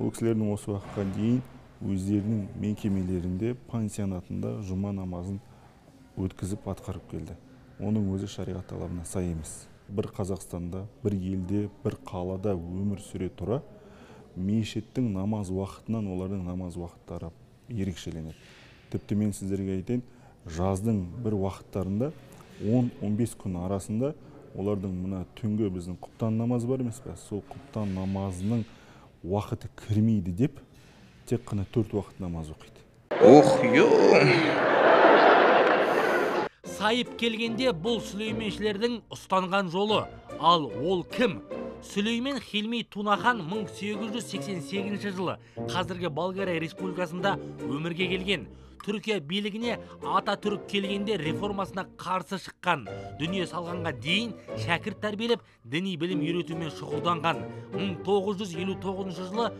Ол кісілердің осы уақытқа дейін өздерінің мекемелерінде, пансионатында жұма намазын өткізіп, атқарып келді. Оның өзі шариғат талабына сай емес. Бір Қазақстанда, бір елде, бір қалада өмір сүре тұра, мешіттің намаз уақытынан олардың намаз уақыттары ерекшеленеді. Тіпті мен сіздерге айтайын, жаздың бір уақыттарында 10-15 күн арасында олардың мына түнгі біздің құптан намазы бар емес пе, сол құптан намазының уақыты кірмейді деп, тек қана төрт уақыт намаз оқиды. Ох, ё. Сайып келгенде, бұл сүлейменшілердің ұстанған жолы. Ал ол кім? Сүлеймен Хилми Тунахан 1888 жылы қазіргі Болгария Республикасында өмірге келген. Түркия билігіне Ататүрік келгенде реформасына қарсы шыққан. Дүние салғанға дейін шәкірт тәрбиелеп, діни білім үйретумен шұғылданған. 1959 жылы